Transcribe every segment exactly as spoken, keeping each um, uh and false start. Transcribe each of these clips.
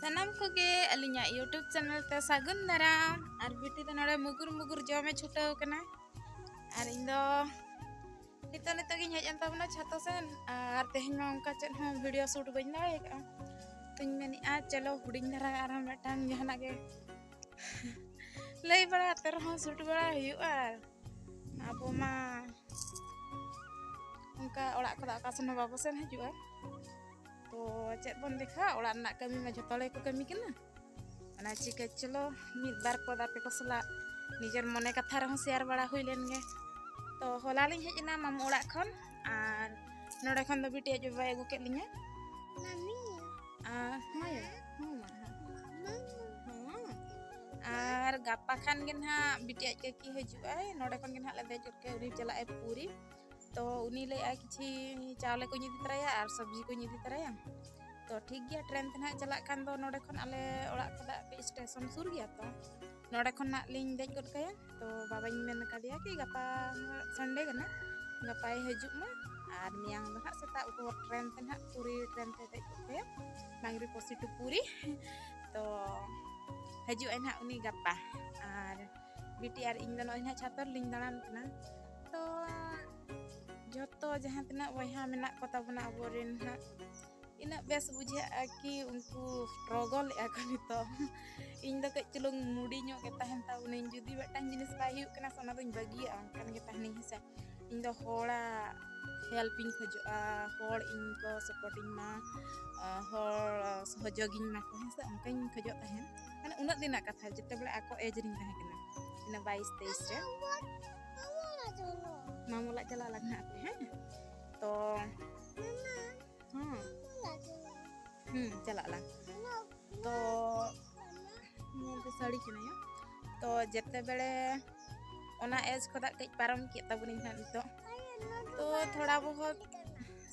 ᱥᱟᱱᱟᱢ ᱠᱚᱜᱮ ᱟᱹᱞᱤᱧᱟᱜ YouTube ᱪᱮᱱᱮᱞ ᱛᱮ ᱥᱟᱹᱜᱩᱱ ᱫᱟᱨᱟᱢ᱾ ᱟᱨ ᱵᱤᱴᱤ ᱫᱚ ᱱᱚᱰᱮ ᱢᱩᱜᱩᱨ ᱢᱩᱜᱩᱨ ᱡᱚᱢᱮ ᱪᱷᱩᱴᱟᱹᱣ ᱠᱟᱱᱟ᱾ ᱟᱨ ᱤᱧ ᱫᱚ ᱱᱤᱛᱚᱜ ᱱᱤᱛᱚᱜ ᱜᱤᱧ ᱦᱮᱡ ᱮᱱ ᱛᱟᱵᱚᱱᱟ ᱪᱷᱟᱛᱟ ᱥᱮᱱ᱾ ᱟᱨ ᱛᱮᱦᱮᱧ ᱢᱟ ᱚᱱᱠᱟ ᱪᱮᱫ ᱦᱚᱸ ᱵᱷᱤᱰᱤᱭᱳ ᱥᱩᱴ ᱵᱟᱹᱧ ᱫᱟᱲᱮ ᱟᱠᱟᱫᱼᱟ᱾ ᱛᱚᱧ ᱢᱮᱱᱮᱫᱼᱟ, ᱪᱚᱞᱚ ᱦᱩᱰᱤᱧ ᱫᱷᱟᱨᱟ ᱟᱨᱦᱚᱸ ᱢᱤᱫᱴᱟᱝ ᱡᱟᱦᱟᱱᱟᱜ ᱜᱮ ᱞᱟᱹᱭ ᱵᱟᱲᱟ ᱠᱟᱛᱮ ᱨᱮᱦᱚᱸ ᱥᱩᱴ ᱵᱟᱲᱟ ᱦᱩᱭᱩᱜᱼᱟ᱾ ᱟᱨ ᱟᱵᱚ ᱢᱟ ᱚᱱᱠᱟ ᱚᱲᱟᱜ ᱠᱷᱚᱱᱟᱜ ᱚᱠᱟ ᱥᱮᱱ ᱦᱚᱸ ᱵᱟᱵᱚ ᱥᱮᱱ ᱦᱤᱡᱩᱜᱼᱟ᱾ ᱛᱚ ᱪᱮᱫ ᱵᱚᱱ ᱫᱮᱠᱷᱟ, ᱚᱲᱟᱜ ᱨᱮᱱᱟᱜ ᱠᱟᱹᱢᱤ ᱢᱟ ᱡᱷᱚᱛᱚ ᱦᱚᱲ ᱜᱮᱠᱚ ᱠᱟᱹᱢᱤ ᱠᱟᱱᱟ᱾ ᱚᱱᱟ ᱪᱤᱠᱟᱹ ᱪᱚᱞᱚ ᱢᱤᱫ ᱵᱟᱨ ᱯᱚᱫ ᱟᱯᱮ ᱠᱚ ᱥᱟᱞᱟᱜ ᱱᱤᱡᱮᱨ ᱢᱚᱱᱮ ᱠᱟᱛᱷᱟ ᱨᱮᱦᱚᱸ ᱥᱮᱭᱟᱨ ᱵᱟᱲᱟ ᱦᱩᱭ ᱞᱮᱱ ᱜᱮ᱾ ᱛᱚ ᱦᱚᱞᱟ ᱞᱤᱧ ᱦᱮᱡ ᱮᱱᱟ ᱢᱟᱢᱩ ᱚᱲᱟᱜ ᱠᱷᱚᱱ, ᱟᱨ ᱱᱚᱰᱮ ᱠᱷᱚᱱ ᱫᱚ ᱵᱤᱴᱤ ᱟᱡ ᱵᱟᱵᱟᱭ ᱟᱹᱜᱩ ᱠᱮᱫ ᱞᱤᱧᱟ᱾ ᱢᱟᱢᱤ᱾ ᱟᱨ ᱦᱚᱸ ᱭᱟ, ᱦᱚᱸ ᱢᱟ, ᱦᱚᱸ᱾ ᱢᱟᱢᱟ᱾ ᱦᱚᱸ᱾ ᱟᱨ ᱜᱟᱯᱟ ᱠᱷᱟᱱ ᱜᱮ ᱱᱟᱦᱟᱜ ᱵᱤᱴᱤ ᱟᱡ ᱠᱟᱹᱠᱤ ᱦᱤᱡᱩᱜ ᱟᱭ, ᱱᱚᱰᱮ ᱠᱷᱚᱱ ᱜᱮ ᱱᱟᱦᱟᱜ ᱞᱮ ᱫᱮᱡ ᱜᱚᱫ ᱠᱟᱭᱟ, ᱩᱱᱤ ᱪᱟᱞᱟᱜ ᱟᱭ ᱯᱩᱨᱤ᱾ ᱛᱚ ᱩᱱᱤ ᱞᱟᱹᱭᱮᱫᱼᱟᱭ ᱠᱤᱪᱷᱤ ᱪᱟᱣᱞᱮ ᱠᱚᱧ ᱤᱫᱤ ᱛᱚᱨᱟᱭᱟ ᱟᱨ ᱥᱚᱵᱽᱡᱤ ᱠᱚᱧ ᱤᱫᱤ ᱛᱚᱨᱟᱭᱟ᱾ ᱛᱚ ᱴᱷᱤᱠ ᱜᱮᱭᱟ, ᱴᱨᱮᱱ ᱛᱮ ᱱᱟᱦᱟᱜ ᱪᱟᱞᱟᱜ ᱠᱷᱟᱱ ᱫᱚ ᱱᱚᱰᱮ ᱠᱷᱚᱱ ᱟᱞᱮ ᱚᱲᱟᱜ ᱠᱷᱚᱱᱟᱜ ᱠᱟᱹᱡ ᱥᱴᱮᱥᱚᱱ ᱥᱩᱨ ᱜᱮᱭᱟ, ᱛᱚ ᱱᱚᱰᱮ ᱠᱷᱚᱱ ᱱᱟᱜ ᱞᱤᱧ ᱫᱮᱡ ᱜᱚᱫ ᱠᱟᱭᱟ᱾ ᱛᱚ ᱵᱟᱵᱟᱧ ᱢᱮᱱ ᱠᱟᱫᱮᱭᱟ ᱠᱤ ᱜᱟᱯᱟ ᱥᱟᱱᱰᱮ ᱠᱟᱱᱟ, ᱜᱟᱯᱟᱭ ᱦᱤᱡᱩᱜ ᱢᱟ ᱟᱨ ᱢᱮᱭᱟᱝ ᱫᱚ ᱱᱟᱦᱟᱜ ᱥᱮᱛᱟᱜ ᱵᱷᱳᱨ ᱴᱨᱮᱱ ᱛᱮ ᱱᱟᱦᱟᱜ ᱯᱩᱨᱤ ᱴᱨᱮᱱ ᱛᱮ ᱫᱮᱡ ᱜᱚᱫ ᱠᱟᱭᱟ, ᱵᱟᱝᱨᱤᱯᱚᱥᱤ ᱴᱩ ᱯᱩᱨᱤ᱾ ᱛᱚ ᱦᱤᱡᱩᱜ ᱟᱭ ᱱᱟᱦᱟᱜ ᱩᱱᱤ ᱜᱟᱯᱟ, ᱟᱨ ᱵᱤᱴᱤ ᱟᱨ ᱤᱧ ᱫᱚ ᱱᱚᱜᱼᱚᱭ ᱱᱟᱦᱟᱜ ᱪᱷᱟᱛᱟ ᱨᱮᱞᱤᱧ ᱫᱟᱬᱟᱱ ᱠᱟᱱᱟ᱾ ᱛᱚ ᱡᱷᱚᱛᱚ ᱡᱟᱦᱟᱸ ᱛᱤᱱᱟᱹᱜ ᱵᱚᱭᱦᱟ ᱢᱮᱱᱟᱜ ᱠᱚ ᱛᱟᱵᱚᱱᱟ ᱟᱵᱚᱨᱮᱱ ᱱᱟᱦᱟᱜ, ᱤᱱᱟᱹᱜ ᱵᱮᱥ ᱵᱩᱡᱷᱟᱹᱜᱼᱟ ᱠᱤ ᱩᱱᱠᱩ ᱥᱴᱨᱚᱜᱚᱞ ᱮᱫᱼᱟ ᱠᱚ ᱱᱤᱛᱚᱜ᱾ ᱤᱧ ᱫᱚ ᱠᱟᱹᱡ ᱪᱩᱞᱩᱝ ᱢᱩᱰᱤ ᱧᱚᱜ ᱜᱮ ᱛᱟᱦᱮᱱ ᱛᱟᱵᱚᱱᱟᱹᱧ, ᱡᱩᱫᱤ ᱢᱤᱫᱴᱟᱝ ᱡᱤᱱᱤᱥ ᱵᱟᱭ ᱦᱩᱭᱩᱜ ᱠᱟᱱᱟ ᱥᱮ ᱚᱱᱟ ᱫᱚᱧ ᱵᱟᱹᱜᱤᱭᱟᱜᱼᱟ, ᱚᱱᱠᱟᱱ ᱜᱮ ᱛᱟᱦᱮᱱᱟᱹᱧ, ᱦᱮᱸ ᱥᱮ᱾ ᱤᱧ ᱫᱚ ᱦᱚᱲᱟᱜ ᱦᱮᱞᱯ ᱤᱧ ᱠᱷᱚᱡᱚᱜᱼᱟ, ᱦᱚᱲ ᱤᱧ ᱠᱚ ᱥᱟᱯᱳᱨᱴ ᱤᱧ ᱢᱟ, ᱟᱨ ᱦᱚᱲ ᱥᱚᱦᱚᱡᱳᱜᱽ ᱤᱧ ᱢᱟ ᱠᱚ, ᱦᱮᱸ ᱥᱮ, ᱚᱱᱠᱟᱧ ᱠᱷᱚᱡᱚᱜ ᱛᱟᱦᱮᱱ᱾ ᱢᱟᱱᱮ ᱩᱱᱟᱹᱜ ᱫᱤᱱ ᱨᱮᱱᱟᱜ ᱠᱟᱛᱷᱟ, ᱡᱮᱛᱮ ᱵᱮᱲᱟ ᱟᱠᱚ ᱮᱡᱽ ᱨᱤᱧ ᱛᱟᱦᱮᱸ ᱠᱟᱱᱟ, ᱤᱱᱟᱹ ᱵᱟᱭᱤᱥ ᱛᱮᱭᱤᱥ ᱨᱮ᱾ ᱢᱟᱢᱚ ᱞᱟᱜ ᱪᱟᱞᱟᱜ ᱞᱟᱝ ᱦᱟᱸᱜ ᱟᱯᱮ, ᱦᱮᱸ? ᱛᱚ ᱦᱮᱸ, ᱦᱩᱸ, ᱪᱟᱞᱟᱜ ᱞᱟᱝ᱾ ᱛᱚ ᱱᱚᱣᱟ ᱫᱚ ᱥᱟᱹᱲᱤ ᱠᱟᱱᱟ ᱭᱟ᱾ ᱛᱚ ᱡᱮᱛᱮ ᱵᱮᱲᱮ ᱚᱱᱟ ᱮᱡᱽ ᱠᱷᱚᱱᱟᱜ ᱠᱟᱹᱡ ᱯᱟᱨᱚᱢ ᱠᱮᱫ ᱛᱟᱵᱚᱱᱟᱹᱧ ᱦᱟᱸᱜ ᱱᱤᱛᱚᱜ᱾ ᱛᱚ ᱛᱷᱚᱲᱟ ᱵᱚᱦᱚᱛ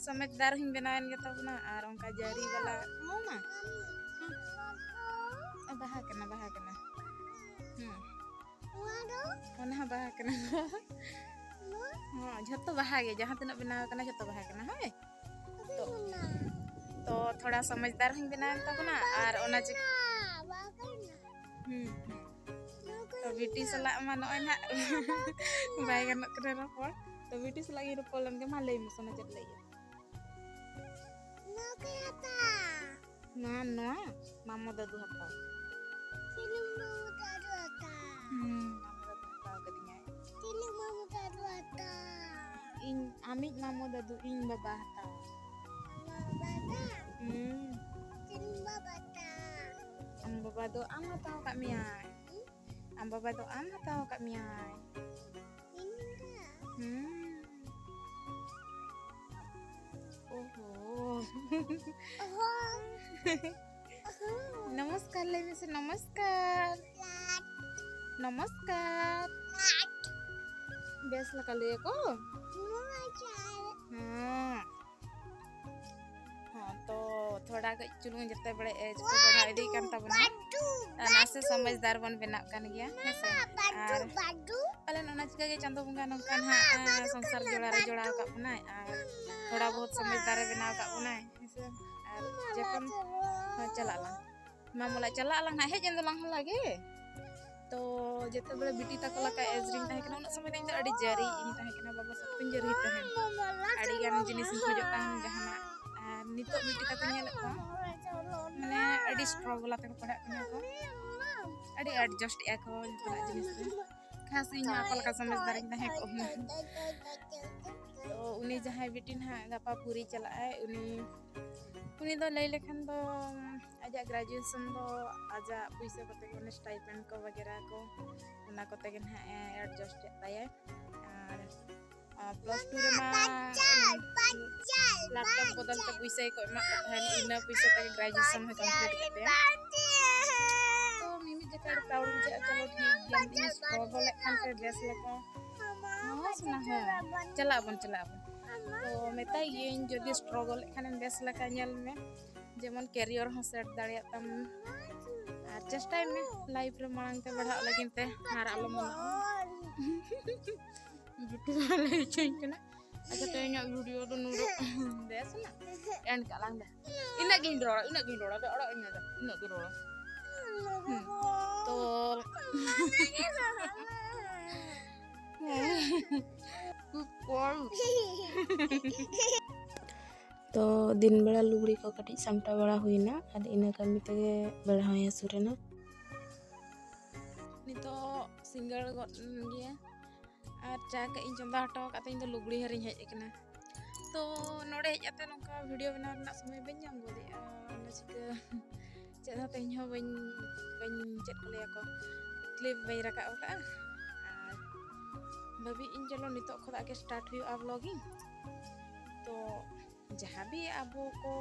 ᱥᱚᱢᱚᱡᱽᱫᱟᱨ ᱦᱚᱧ ᱵᱮᱱᱟᱣᱮᱱ ᱜᱮ ᱛᱟᱵᱚᱱᱟ᱾ ᱟᱨ ᱚᱱᱠᱟ ᱡᱟᱹᱨᱤ ᱵᱟᱞᱟ, ᱦᱚᱸ ᱢᱟ᱾ ᱦᱩᱸ᱾ ᱵᱟᱦᱟ ᱠᱟᱱᱟ, ᱵᱟᱦᱟ ᱠᱟᱱᱟ᱾ ᱦᱩᱸ᱾ ᱚᱱᱟ ᱦᱚᱸ ᱵᱟᱦᱟ ᱠᱟᱱᱟ᱾ ᱦᱚᱸ, ᱡᱷᱚᱛᱚ ᱵᱟᱦᱟ ᱜᱮ, ᱡᱟᱦᱟᱸ ᱛᱤᱱᱟᱹᱜ ᱵᱮᱱᱟᱣ ᱠᱟᱱᱟ ᱡᱷᱚᱛᱚ ᱵᱟᱦᱟ ᱠᱟᱱᱟ, ᱦᱳᱭ᱾ ᱛᱚ, ᱛᱚ ᱛᱷᱚᱲᱟ ᱥᱚᱢᱚᱡᱽᱫᱟᱨ ᱦᱚᱸᱧ ᱵᱮᱱᱟᱣᱮᱱ ᱛᱟᱵᱚᱱᱟ, ᱟᱨ ᱚᱱᱟ ᱪᱤᱠᱟᱹ ᱦᱩᱸ, ᱦᱩᱸ᱾ ᱛᱚ ᱵᱤᱴᱤ ᱥᱟᱞᱟᱜ ᱢᱟ ᱱᱚᱜᱼᱚᱭ ᱱᱟᱦᱟᱜ ᱵᱟᱭ ᱜᱟᱱᱚᱜ ᱠᱟᱱᱟ ᱨᱚᱯᱚᱲ᱾ ᱛᱚ ᱵᱤᱴᱤ ᱥᱟᱞᱟᱜ ᱜᱤᱧ ᱨᱚᱯᱚᱲ ᱞᱮᱱ ᱜᱮ᱾ ᱢᱟ ᱞᱟᱹᱭ ᱢᱮ ᱥᱳᱱᱟ, ᱪᱮᱫ ᱞᱟᱹᱭ ᱜᱮ? ᱱᱚᱣᱟ, ᱱᱚᱣᱟ ᱢᱟᱢᱚ ᱫᱟᱫᱩ ᱦᱟᱛᱟᱣ᱾ ᱛᱤᱱᱟᱹᱜ ᱢᱟᱢᱚ ᱫᱟᱫᱩ ᱦᱟᱛᱟᱣ? ᱦᱩᱸ, ᱢᱟᱢᱚ ᱫᱟᱫᱩ ᱦᱟᱛᱟᱣ ᱠᱟᱫᱤᱧᱟᱭ᱾ ᱛᱤᱱᱟᱹᱜ ᱢᱟᱢᱚ ᱫᱟᱫᱩ ᱦᱟᱛᱟᱣ? ᱤᱧ, ᱟᱢᱤᱡ ᱢᱟᱢᱚ ᱫᱟᱫᱩ, ᱤᱧ ᱵᱟᱵᱟ ᱦᱟᱛᱟᱣ᱾ ᱟᱢᱟᱜ ᱵᱟᱵᱟ? ᱦᱩᱸ᱾ ᱛᱤᱱᱟᱹᱜ ᱵᱟᱵᱟ ᱦᱟᱛᱟᱣ? ᱟᱢ ᱵᱟᱵᱟ ᱫᱚ ᱟᱢ ᱦᱟᱛᱟᱣ ᱠᱟᱜ ᱢᱮᱭᱟᱭ᱾ ᱦᱩᱸ? ᱟᱢ ᱵᱟᱵᱟ ᱫᱚ ᱟᱢ ᱦᱟᱛᱟᱣ ᱠᱟᱜ ᱢᱮᱭᱟᱭ᱾ ᱤᱧ ᱫᱚ? ᱦᱩᱸ᱾ ᱳᱦᱳ᱾ ᱳᱦᱳ᱾ ᱳᱦᱳ᱾ ᱱᱚᱢᱚᱥᱠᱟᱨ ᱞᱟᱹᱭ ᱢᱮᱥᱮ, ᱱᱚᱢᱚᱥᱠᱟᱨ᱾ ᱞᱟᱴ᱾ ᱱᱚᱢᱚᱥᱠᱟᱨ᱾ ᱞᱟᱴ᱾ ᱵᱮᱥ ᱞᱮᱠᱟ ᱞᱟᱹᱭ ᱟᱠᱚ? ᱱᱚᱢᱚᱥᱠᱟᱨ᱾ ᱦᱮᱸ᱾ ᱦᱚᱸ, ᱛᱚ ᱛᱷᱚᱲᱟ ᱠᱟᱹᱡ ᱪᱩᱞᱩᱝ ᱡᱟᱛᱮ ᱵᱟᱲᱮ ᱮᱡᱽ ᱠᱚ ᱵᱟᱲᱦᱟᱣ ᱤᱫᱤᱜ ᱠᱟᱱ ᱛᱟᱵᱚᱱᱟ᱾ ᱵᱟᱹᱴᱩ, ᱟᱨ ᱱᱟᱥᱮ ᱵᱟᱹᱴᱩ᱾ ᱥᱚᱢᱚᱡᱽᱫᱟᱨ ᱵᱚᱱ ᱵᱮᱱᱟᱜ ᱠᱟᱱ ᱜᱮᱭᱟ, ᱦᱮᱸ ᱥᱮ? ᱵᱟᱹᱴᱩ, ᱟᱨ ᱵᱟᱹᱴᱩ᱾ ᱯᱟᱞᱮᱱ ᱚᱱᱟ ᱪᱤᱠᱟᱹ ᱜᱮ ᱪᱟᱸᱫᱳ ᱵᱚᱸᱜᱟ ᱱᱚᱝᱠᱟ ᱱᱟᱦᱟᱜ, ᱢᱟ, ᱵᱟᱹᱴᱩ ᱥᱚᱝᱥᱟᱨ ᱠᱟᱱᱟ, ᱡᱚᱲᱟ ᱨᱮ ᱡᱚᱲᱟᱣ ᱵᱟᱹᱴᱩ᱾ ᱟᱠᱟᱫ ᱵᱚᱱᱟᱭ, ᱟᱨ ᱢᱟ, ᱛᱷᱚᱲᱟ ᱵᱚᱦᱩᱛ ᱥᱚᱢᱚᱡᱽᱫᱟᱨ ᱮ ᱵᱮᱱᱟᱣ ᱟᱠᱟᱫ ᱵᱚᱱᱟᱭ, ᱦᱮᱸ ᱥᱮ? ᱟᱨ ᱢᱟ, ᱡᱚᱠᱷᱚᱱ, ᱵᱟᱹᱴᱩ᱾ ᱦᱳᱭ, ᱪᱟᱞᱟᱜ ᱟᱞᱟᱝ᱾ ᱢᱟᱢᱚ ᱞᱟᱜ ᱪᱟᱞᱟᱜ ᱟᱞᱟᱝ ᱦᱟᱸᱜ, ᱦᱮᱡ ᱮᱱ ᱫᱚᱞᱟᱝ ᱦᱚᱞᱟ ᱜᱮ᱾ ᱛᱚ ᱡᱮᱛᱮ ᱵᱮᱲᱮ ᱵᱤᱴᱤ ᱛᱟᱠᱚ ᱞᱮᱠᱟ ᱮᱡᱽ ᱨᱤᱧ ᱛᱟᱦᱮᱸ ᱠᱟᱱᱟ, ᱩᱱᱟᱹᱜ ᱥᱚᱢᱚᱭ ᱫᱚ ᱤᱧ ᱫᱚ ᱟᱹᱰᱤ ᱡᱟᱹᱨᱤ ᱤᱧ ᱛᱟᱦᱮᱸ ᱠᱟᱱᱟ, ᱵᱟᱵᱟ ᱥᱟᱶ ᱛᱤᱧ ᱡᱟᱹᱨᱤ ᱛᱟᱦᱮᱱ᱾ ᱟᱹᱰᱤ ᱜᱟᱱ ᱡᱤᱱᱤᱥ ᱤᱧ ᱠᱷᱚᱡᱚᱜ ᱛᱟᱦᱮᱱ ᱡᱟᱦᱟᱱᱟᱜ᱾ ᱟᱨ ᱱᱤᱛᱚᱜ ᱵᱤᱴᱤ ᱛᱟᱠᱚᱧ ᱧᱮᱞᱮᱫ ᱠᱚᱣᱟ, ᱢᱟᱱᱮ ᱟᱹᱰᱤ struggle ᱟᱛᱮ ᱠᱚ ᱯᱟᱲᱦᱟᱜ ᱠᱟᱱᱟ ᱠᱚ, ᱟᱹᱰᱤ adjust ᱮᱫᱼᱟ ᱠᱚ ᱡᱚᱛᱚᱱᱟᱜ ᱡᱤᱱᱤᱥ ᱛᱮ᱾ ᱠᱷᱟᱥ ᱤᱧ ᱦᱚᱸ ᱚᱠᱟ ᱞᱮᱠᱟ ᱥᱚᱢᱚᱡᱽᱫᱟᱨᱤᱧ ᱛᱟᱦᱮᱸ ᱠᱚᱜ ᱢᱟ᱾ ᱛᱚ ᱩᱱᱤ ᱡᱟᱦᱟᱸᱭ ᱵᱤᱴᱤ ᱱᱟᱦᱟᱜ ᱜᱟᱯᱟ ᱯᱩᱨᱤ ᱪᱟᱞᱟᱜ ᱟᱭ, ᱩᱱᱤ, ᱩᱱᱤ ᱫᱚ ᱞᱟᱹᱭ ᱞᱮᱠᱷᱟᱱ ᱫᱚ ᱟᱡᱟᱜ graduation ᱫᱚ ᱟᱡᱟᱜ ᱯᱩᱭᱥᱟᱹ ᱠᱚᱛᱮ ᱜᱮ, ᱚᱱᱮ stipend ᱠᱚ ᱵᱟᱜᱮᱨᱟ ᱠᱚ, ᱚᱱᱟ ᱠᱚᱛᱮ ᱜᱮ ᱱᱟᱦᱟᱜ ᱮ adjust ᱮᱫ ᱛᱟᱭᱟᱭ᱾ ᱟᱨ, ᱟᱨ plus two ᱨᱮᱢᱟ laptop ᱵᱚᱫᱚᱞ ᱛᱮ ᱯᱩᱭᱥᱟᱹ ᱜᱮᱠᱚ ᱮᱢᱟᱜ ᱠᱚ ᱛᱟᱦᱮᱱ, ᱤᱱᱟᱹ ᱯᱩᱭᱥᱟᱹ ᱛᱮᱜᱮ graduation ᱦᱚᱸᱭ complete ᱠᱮᱫ ᱛᱟᱭᱟ᱾ ᱛᱚ ᱢᱤᱢᱤᱫ ᱡᱚᱠᱷᱟ ᱟᱹᱰᱤ proud ᱵᱩᱡᱷᱟᱹᱜᱼᱟ, ᱪᱚᱞᱚ ᱴᱷᱤᱠ ᱜᱮᱭᱟ, ᱡᱩᱫᱤ struggle ᱮᱫ ᱠᱷᱟᱱ ᱯᱮ ᱵᱮᱥ ᱞᱮᱠᱟ᱾ ᱦᱚᱸ, ᱥᱳᱱᱟ, ᱦᱚᱸ᱾ ᱪᱟᱞᱟᱜ ᱟᱵᱚᱱ, ᱪᱟᱞᱟᱜ ᱟᱵᱚᱱ᱾ ᱛᱚ ᱢᱮᱛᱟᱭ ᱜᱤᱭᱟᱹᱧ, ᱡᱩᱫᱤ struggle ᱮᱫ ᱠᱷᱟᱱᱮᱢ ᱵᱮᱥ ᱞᱮᱠᱟ ᱧᱮᱞ ᱢᱮ, ᱡᱮᱢᱚᱱ career ᱦᱚᱸ set ᱫᱟᱲᱮᱭᱟᱜ ᱛᱟᱢ᱾ ᱟᱨ ᱪᱮᱥᱴᱟᱭ ᱢᱮ life ᱨᱮ ᱢᱟᱲᱟᱝ ᱛᱮ ᱵᱟᱲᱦᱟᱜ ᱞᱟᱹᱜᱤᱫ ᱛᱮ, ᱟᱨ ᱟᱞᱚᱢ ᱢᱚᱱᱚᱜᱼᱟ᱾ ᱵᱤᱴᱤ ᱢᱟ ᱞᱟᱹᱭ ᱦᱚᱪᱚᱧ ᱠᱟᱱᱟ᱾ ᱟᱪᱪᱷᱟ, ᱛᱮᱦᱮᱧᱟᱜ video ᱫᱚ ᱱᱩᱱᱟᱹᱜ ᱵᱮᱥ ᱮᱱᱟ᱾ End ᱠᱟᱜ ᱞᱟᱝ ᱫᱮ᱾ ᱤᱱᱟᱹᱜ ᱜᱤᱧ ᱨᱚᱲᱟ, ᱤᱱᱟᱹᱜ ᱜᱤᱧ ᱨᱚᱲᱟ, ᱟᱫᱚ ᱚᱲᱟᱜ ᱤᱧ ᱧᱮᱞᱟ, ᱤᱱᱟᱹᱜ ᱜᱤᱧ ᱨᱚᱲᱟ᱾ ᱦᱩᱸ᱾ ᱛᱚ, ᱛᱚ, ᱫᱤᱱ ᱵᱮᱲᱟ ᱞᱩᱜᱽᱲᱤ ᱠᱚ ᱠᱟᱹᱴᱤᱡ ᱥᱟᱢᱴᱟᱣ ᱵᱟᱲᱟ ᱦᱩᱭᱱᱟ, ᱟᱨ ᱤᱱᱟᱹ ᱠᱟᱹᱢᱤ ᱛᱮᱜᱮ ᱵᱮᱲᱟ ᱦᱚᱸᱭ ᱦᱟᱹᱥᱩᱨ ᱮᱱᱟ᱾ ᱱᱤᱛᱚᱜ ᱥᱤᱸᱜᱟᱹᱲ ᱜᱚᱫ ᱮᱱ ᱜᱮᱭᱟ, ᱟᱨ ᱪᱟ ᱠᱟᱜ ᱤᱧ ᱪᱚᱸᱫᱟ ᱦᱚᱴᱚ ᱟᱠᱟᱫ ᱛᱮ ᱤᱧ ᱫᱚ ᱞᱩᱜᱽᱲᱤ ᱦᱟᱹᱨᱤᱧ ᱦᱮᱡ ᱟᱠᱟᱱᱟ᱾ ᱛᱚ, ᱱᱚᱰᱮ ᱦᱮᱡ ᱠᱟᱛᱮ ᱱᱚᱝᱠᱟ video ᱵᱮᱱᱟᱣ ᱨᱮᱱᱟᱜ ᱥᱚᱢᱚᱭ ᱵᱟᱹᱧ ᱧᱟᱢ ᱜᱚᱫᱮᱜᱼᱟ, ᱚᱱᱟ ᱪᱤᱠᱟᱹ ᱪᱮᱫ ᱦᱚᱸ ᱛᱮᱦᱮᱧ ᱦᱚᱸ ᱵᱟᱹᱧ, ᱵᱟᱹᱧ, ᱪᱮᱫ ᱠᱚ ᱞᱟᱹᱭᱟ ᱠᱚ, clip ᱵᱟᱹᱧ ᱨᱟᱠᱟᱵ ᱟᱠᱟᱫᱼᱟ᱾ ᱟᱨ ᱵᱷᱟᱹᱵᱤ ᱤᱧ ᱪᱚᱞᱚ ᱱᱤᱛᱚᱜ ᱠᱷᱚᱱᱟᱜ ᱜᱮ start ᱦᱩᱭᱩᱜᱼᱟ vlogging᱾ ᱛᱚ, ᱡᱟᱦᱟᱸ ᱵᱤ ᱟᱵᱚ ᱠᱚ,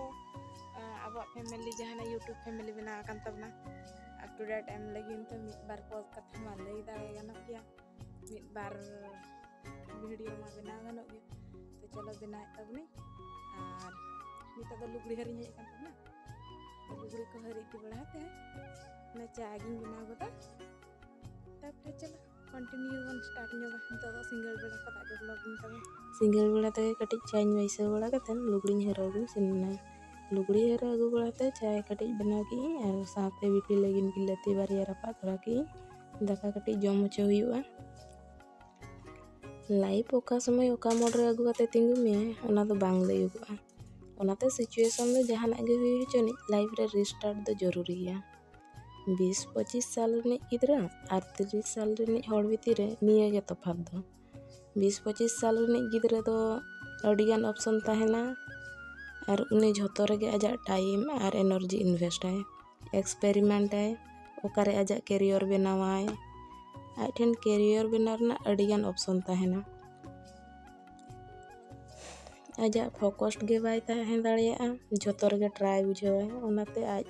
ᱟ, ᱟᱵᱚᱣᱟᱜ family, ᱡᱟᱦᱟᱱᱟᱜ YouTube family ᱵᱮᱱᱟᱣ ᱟᱠᱟᱱ ᱛᱟᱵᱚᱱᱟ, update ᱮᱢ ᱞᱟᱹᱜᱤᱫ ᱛᱮ ᱢᱤᱫ ᱵᱟᱨ ᱠᱚ ᱠᱟᱛᱷᱟ ᱢᱟ ᱞᱟᱹᱭ ᱫᱟᱲᱮ ᱜᱟᱱᱚᱜ ᱜᱮᱭᱟ, ᱢᱤᱫ ᱵᱟᱨ video ᱢᱟ ᱵᱮᱱᱟᱣ ᱜᱟᱱᱚᱜ ᱜᱮᱭᱟ᱾ ᱛᱚ ᱪᱚᱞᱚ ᱵᱮᱱᱟᱣᱮᱫ ᱛᱟᱵᱚᱱᱟᱹᱧ᱾ ᱟᱨ ᱱᱤᱛᱚᱜ ᱫᱚ ᱞᱩᱜᱽᱲᱤ ᱦᱟᱹᱨᱤᱧ ᱦᱮᱡ ᱟᱠᱟᱱ ᱛᱟᱵᱚᱱᱟ, ᱞᱩᱜᱽᱲᱤ ᱠᱚ ᱦᱟᱹᱨᱤ ᱤᱫᱤ ᱵᱟᱲᱟ ᱠᱟᱛᱮ ᱚᱱᱟ ᱪᱟ ᱜᱤᱧ ᱵᱮᱱᱟᱣ ᱜᱚᱫᱟ, ᱛᱟᱨᱯᱚᱨᱮ ᱪᱚᱞᱚ continue ᱵᱚᱱ start ᱧᱚᱜᱟ᱾ ᱱᱤᱛᱚᱜ ᱫᱚ ᱥᱤᱸᱜᱟᱹᱲ ᱵᱮᱲᱟ ᱠᱷᱚᱱᱟᱜ ᱜᱮ vlogging ᱛᱟᱵᱚᱱ᱾ ᱥᱤᱸᱜᱟᱹᱲ ᱵᱮᱲᱟ ᱛᱮᱜᱮ ᱠᱟᱹᱴᱤᱡ ᱪᱟᱧ ᱵᱟᱹᱭᱥᱟᱹᱣ ᱵᱟᱲᱟ ᱠᱟᱛᱮ ᱞᱩᱜᱽᱲᱤᱧ ᱦᱟᱹᱨ ᱟᱹᱜᱩ ᱥᱮᱱ ᱮᱱᱟ᱾ ᱞᱩᱜᱽᱲᱤ ᱦᱟᱹᱨ ᱟᱹᱜᱩ ᱵᱟᱲᱟ ᱠᱟᱛᱮ ᱪᱟᱭ ᱠᱟᱹᱴᱤᱡ ᱵᱮᱱᱟᱣ ᱠᱮᱫᱟᱹᱧ ᱟᱨ ᱥᱟᱶᱛᱮ ᱵᱤᱴᱤ ᱞᱟᱹᱜᱤᱫ ᱵᱤᱞᱟᱹᱛᱤ ᱵᱟᱨᱭᱟ ᱨᱟᱯᱟᱜ ᱛᱚᱨᱟ ᱠᱮᱫᱟᱹᱧ᱾ ᱫᱟᱠᱟ ᱠᱟᱹᱴᱤᱡ ᱡᱚᱢ ᱦᱚᱪᱚ ᱦᱩᱭᱩᱜᱼᱟ᱾ Life ᱚᱠᱟ ᱥᱚᱢᱚᱭ ᱚᱠᱟ ᱢᱳᱲ ᱨᱮ ᱟᱹᱜᱩ ᱠᱟᱛᱮ ᱛᱤᱸᱜᱩ ᱢᱮᱭᱟᱭ, ᱚᱱᱟ ᱫᱚ ᱵᱟᱝ ᱞᱟᱹᱭᱚᱜᱚᱜᱼᱟ᱾ ᱚᱱᱟᱛᱮ situation ᱫᱚ ᱡᱟᱦᱟᱱᱟᱜ ᱜᱮ ᱦᱩᱭ ᱦᱚᱪᱚᱱᱤᱡ, life ᱨᱮ restart ᱫᱚ ᱡᱚᱨᱩᱨᱤ ᱜᱮᱭᱟ᱾ ᱵᱤᱥ ᱯᱚᱸᱪᱤᱥ ᱥᱟᱞ ᱨᱤᱱᱤᱡ ᱜᱤᱫᱽᱨᱟᱹ ᱟᱨ ᱛᱤᱨᱤᱥ ᱥᱟᱞ ᱨᱤᱱᱤᱡ ᱦᱚᱲ ᱵᱷᱤᱛᱤᱨ ᱨᱮ ᱱᱤᱭᱟᱹ ᱜᱮ ᱛᱚᱯᱷᱟᱛ ᱫᱚ᱾ ᱵᱤᱥ ᱯᱚᱸᱪᱤᱥ ᱥᱟᱞ ᱨᱤᱱᱤᱡ ᱜᱤᱫᱽᱨᱟᱹ ᱫᱚ ᱟᱹᱰᱤᱜᱟᱱ option ᱛᱟᱦᱮᱱᱟ, ᱟᱨ ᱩᱱᱤ ᱡᱷᱚᱛᱚ ᱨᱮᱜᱮ ᱟᱡᱟᱜ time ᱟᱨ energy invest ᱟᱭ, experiment ᱟᱭ, ᱚᱠᱟᱨᱮ ᱟᱡᱟᱜ career ᱵᱮᱱᱟᱣᱟᱭ᱾ ᱟᱡ ᱴᱷᱮᱱ career ᱵᱮᱱᱟᱣ ᱨᱮᱱᱟᱜ ᱟᱹᱰᱤᱜᱟᱱ option ᱛᱟᱦᱮᱱᱟ᱾ ᱟᱡᱟᱜ focused ᱜᱮ ᱵᱟᱭ ᱛᱟᱦᱮᱸ ᱫᱟᱲᱮᱭᱟᱜᱼᱟ, ᱡᱷᱚᱛᱚ ᱨᱮᱜᱮ try ᱵᱩᱡᱷᱟᱹᱣᱟᱭ᱾ ᱚᱱᱟᱛᱮ ᱟᱡ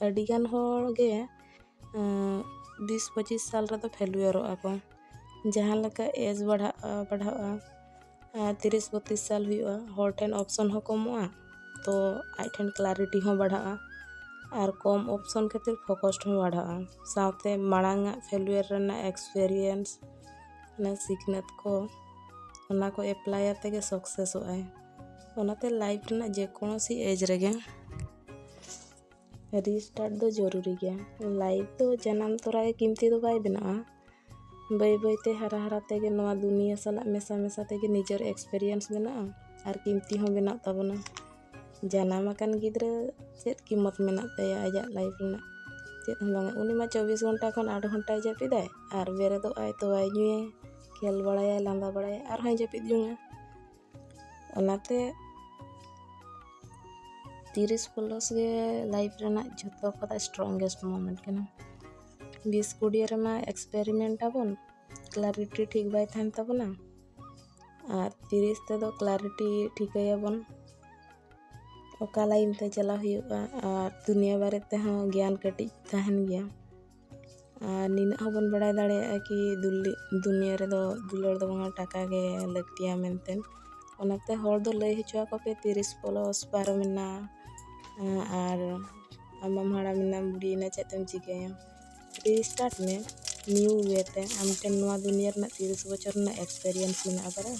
ᱟᱹᱰᱤᱜᱟᱱ ᱦᱚᱲ ᱜᱮ, ᱮᱸ, ᱵᱤᱥ ᱯᱚᱸᱪᱤᱥ ᱥᱟᱞ ᱨᱮᱫᱚ ᱯᱷᱮᱞᱩᱭᱟᱨᱚᱜᱼᱟ ᱠᱚ᱾ ᱡᱟᱦᱟᱸ ᱞᱮᱠᱟ ᱮᱡᱽ ᱵᱟᱲᱦᱟᱜᱼᱟ, ᱵᱟᱲᱦᱟᱜᱼᱟ, ᱟᱨ ᱛᱤᱨᱤᱥ ᱵᱚᱛᱤᱥ ᱥᱟᱞ ᱦᱩᱭᱩᱜᱼᱟ, ᱦᱚᱲ ᱴᱷᱮᱱ ᱚᱯᱥᱚᱱ ᱦᱚᱸ ᱠᱚᱢᱚᱜᱼᱟ, ᱛᱚ ᱟᱡ ᱴᱷᱮᱱ ᱠᱞᱟᱨᱤᱴᱤ ᱦᱚᱸ ᱵᱟᱲᱦᱟᱜᱼᱟ᱾ ᱟᱨ ᱠᱚᱢ ᱚᱯᱥᱚᱱ ᱠᱷᱟᱹᱛᱤᱨ ᱯᱷᱳᱠᱚᱥᱰ ᱦᱚᱸ ᱵᱟᱲᱦᱟᱜᱼᱟ᱾ ᱥᱟᱶᱛᱮ ᱢᱟᱲᱟᱝ ᱟᱜ ᱯᱷᱮᱞᱩᱭᱟᱨ ᱨᱮᱱᱟᱜ ᱮᱠᱥᱯᱮᱨᱤᱭᱮᱱᱥ, ᱚᱱᱟ ᱥᱤᱠᱷᱱᱟᱹᱛ ᱠᱚ, ᱚᱱᱟ ᱠᱚ ᱮᱯᱞᱟᱭ ᱟᱛᱮ ᱜᱮ ᱥᱟᱠᱥᱮᱥᱚᱜ ᱟᱭ᱾ ᱚᱱᱟᱛᱮ ᱞᱟᱭᱤᱯᱷ ᱨᱮᱱᱟᱜ ᱡᱮ ᱠᱳᱱᱳ ᱥᱤ ᱮᱡᱽ ᱨᱮᱜᱮ ᱨᱤᱥᱴᱟᱨᱴ ᱫᱚ ᱡᱚᱨᱩᱨᱤ ᱜᱮᱭᱟ᱾ ᱞᱟᱭᱤᱯᱷ ᱫᱚ ᱡᱟᱱᱟᱢ ᱛᱚᱨᱟ ᱜᱮ ᱠᱤᱢᱛᱤ ᱫᱚ ᱵᱟᱭ ᱵᱮᱱᱟᱜᱼᱟ᱾ ᱵᱟᱹᱭ ᱵᱟᱹᱭᱛᱮ ᱦᱟᱨᱟ ᱦᱟᱨᱟ ᱛᱮᱜᱮ ᱱᱚᱣᱟ ᱫᱩᱱᱤᱭᱟᱹ ᱥᱟᱞᱟᱜ ᱢᱮᱥᱟ ᱢᱮᱥᱟ ᱛᱮᱜᱮ ᱱᱤᱡᱮᱨ ᱮᱠᱥᱯᱮᱨᱤᱭᱮᱱᱥ ᱵᱮᱱᱟᱜᱼᱟ ᱟᱨ ᱠᱤᱢᱛᱤ ᱦᱚᱸ ᱵᱮᱱᱟᱜ ᱛᱟᱵᱚᱱᱟ᱾ ᱡᱟᱱᱟᱢ ᱟᱠᱟᱱ ᱜᱤᱫᱽᱨᱟᱹ ᱪᱮᱫ ᱠᱤᱢᱚᱛ ᱢᱮᱱᱟᱜ ᱛᱟᱭᱟ ᱟᱡᱟᱜ ᱞᱟᱭᱤᱯᱷ ᱨᱮᱱᱟᱜ? ᱪᱮᱫ ᱦᱚᱸ ᱵᱟᱝᱟ᱾ ᱩᱱᱤ ᱢᱟ ᱪᱚᱵᱵᱤᱥ ᱜᱷᱚᱱᱴᱟ ᱠᱷᱚᱱ ᱟᱴ ᱜᱷᱚᱱᱴᱟᱭ ᱡᱟᱹᱯᱤᱫᱟᱭ ᱟᱨ ᱵᱮᱨᱮᱫᱚᱜ ᱟᱭ, ᱛᱚᱣᱟᱭ ᱧᱩᱭᱟᱭ, ᱠᱷᱮᱞ ᱵᱟᱲᱟᱭᱟᱭ, ᱞᱟᱸᱫᱟ ᱵᱟᱲᱟᱭᱟᱭ, ᱟᱨᱦᱚᱸᱭ ᱡᱟᱹᱯᱤᱫ ᱡᱚᱝᱟ᱾ ᱚᱱᱟᱛᱮ ᱛᱤᱨᱤᱥ ᱯᱞᱟᱥ ᱜᱮ ᱞᱟᱭᱤᱯᱷ ᱨᱮᱱᱟᱜ ᱡᱷᱚᱛᱚ ᱠᱷᱚᱱᱟᱜ ᱥᱴᱨᱚᱝᱜᱮᱥᱴ ᱢᱳᱢᱮᱱᱴ ᱠᱟᱱᱟ᱾ ᱵᱤᱥ ᱠᱩᱲᱤ ᱨᱮᱢᱟ ᱮᱠᱥᱯᱮᱨᱤᱢᱮᱱᱴ ᱟᱵᱚᱱ, ᱠᱞᱟᱨᱤᱴᱤ ᱴᱷᱤᱠ ᱵᱟᱭ ᱛᱟᱦᱮᱱ ᱛᱟᱵᱚᱱᱟ᱾ ᱟᱨ ᱛᱤᱨᱤᱥ ᱛᱮᱫᱚ ᱠᱞᱟᱨᱤᱴᱤ ᱴᱷᱤᱠᱟᱹᱭᱟᱵᱚᱱ, ᱚᱠᱟ ᱞᱟᱭᱤᱱ ᱛᱮ ᱪᱟᱞᱟᱣ ᱦᱩᱭᱩᱜᱼᱟ, ᱟᱨ ᱫᱩᱱᱤᱭᱟᱹ ᱵᱟᱨᱮ ᱛᱮᱦᱚᱸ ᱜᱮᱭᱟᱱ ᱠᱟᱹᱴᱤᱡ ᱛᱟᱦᱮᱱ ᱜᱮᱭᱟ᱾ ᱟᱨ ᱱᱤᱱᱟᱹᱜ ᱦᱚᱸᱵᱚᱱ ᱵᱟᱲᱟᱭ ᱫᱟᱲᱮᱭᱟᱜᱼᱟ ᱠᱤ ᱫᱩᱞᱤ-, ᱫᱩᱱᱤᱭᱟᱹ ᱨᱮᱫᱚ ᱫᱩᱞᱟᱹᱲ ᱫᱚ ᱵᱟᱝᱟ, ᱴᱟᱠᱟ ᱜᱮ ᱞᱟᱹᱠᱛᱤᱭᱟ ᱢᱮᱱᱛᱮ᱾ ᱚᱱᱟᱛᱮ ᱦᱚᱲ ᱫᱚ ᱞᱟᱹᱭ ᱦᱚᱪᱚ ᱟᱠᱚ ᱯᱮ, ᱛᱤᱨᱤᱥ ᱯᱞᱟᱥ ᱯᱟᱨᱚᱢᱮᱱᱟ, ᱟᱨ ᱟᱢᱮᱢ ᱦᱟᱲᱟᱢᱮᱱᱟ, ᱵᱩᱲᱤᱭᱮᱱᱟ, ᱪᱮᱫ ᱮᱢ ᱪᱤᱠᱟᱹᱭᱟ? ᱨᱤᱥᱴᱟᱨᱴ ᱢᱮ ᱱᱤᱭᱩ ᱳᱭᱮ ᱛᱮ᱾ ᱟᱢ ᱴᱷᱮᱱ ᱱᱚᱣᱟ ᱫᱩᱱᱤᱭᱟᱹ ᱨᱮᱱᱟᱜ ᱛᱤᱨᱤᱥ ᱵᱚᱪᱷᱚᱨ ᱨᱮᱱᱟᱜ ᱮᱠᱥᱯᱮᱨᱤᱭᱮᱱᱥ ᱢᱮᱱᱟᱜ ᱟᱠᱟᱫᱟ᱾